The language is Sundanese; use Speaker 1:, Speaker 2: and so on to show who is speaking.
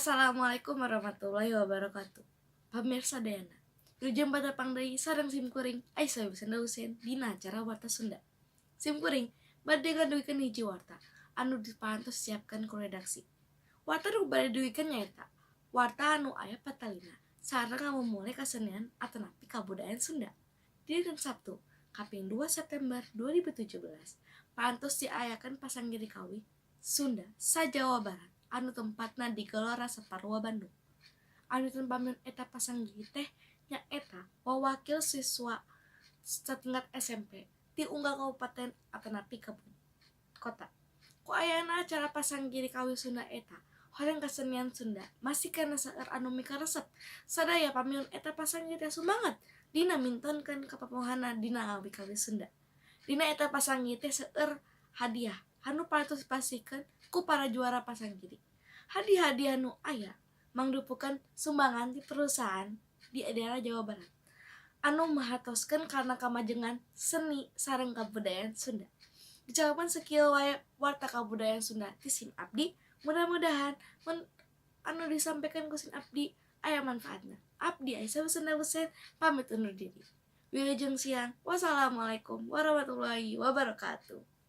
Speaker 1: Assalamualaikum warahmatullahi wabarakatuh. Pamirsa sadayana. Wilujeng patepang deui sareng sim kuring Aisyah Sunda Husein dina acara Warta Sunda. Sim kuring bade ngadugikeun hiji warta anu diparantos siapkeun ku redaksi. Warta nu bade didugikeun nyaeta warta anu aya patalina sareng ngamumule kasenian atanapi kabudayaan Sunda. Dinten Sabtu, kaping 2 September 2017, parantos diayakeun pasanggiri kawih Sunda sa-Jawa Barat anu tempatna di Gelora Saparua, Bandung. Anu pamiun eta pasanggiri teh nyaeta wawakil siswa satingkat SMP ti unggal kabupaten atanapi kota. Ku ayana acara pasanggiri kawih Sunda eta, hoyong kesenian Sunda masih keneh seueur anu mikaresep. Sadaya pamiun eta pasanggiri teh sumanget dina mintonkeun kapapohana dina ngawi kawih Sunda. Dina eta pasanggiri teh seueur hadiah anu parantos dipasihkeun ku para juara pasanggiri. Hadiah-hadiah nu aya mangrupakeun sumbangan ti perusahaan di daerah Jawa Barat anu mahatoskeun kana kamajengan seni sareng kabudayaan Sunda. Dicakepan sakieu wae warta kabudayaan Sunda ti sim abdi, mudah-mudahan mun anu disampaikan ku sim abdi aya manfaatna. Abdi Aisyah Sunda Husein pamit undur diri. Wilujeng siang. Wassalamualaikum warahmatullahi wabarakatuh.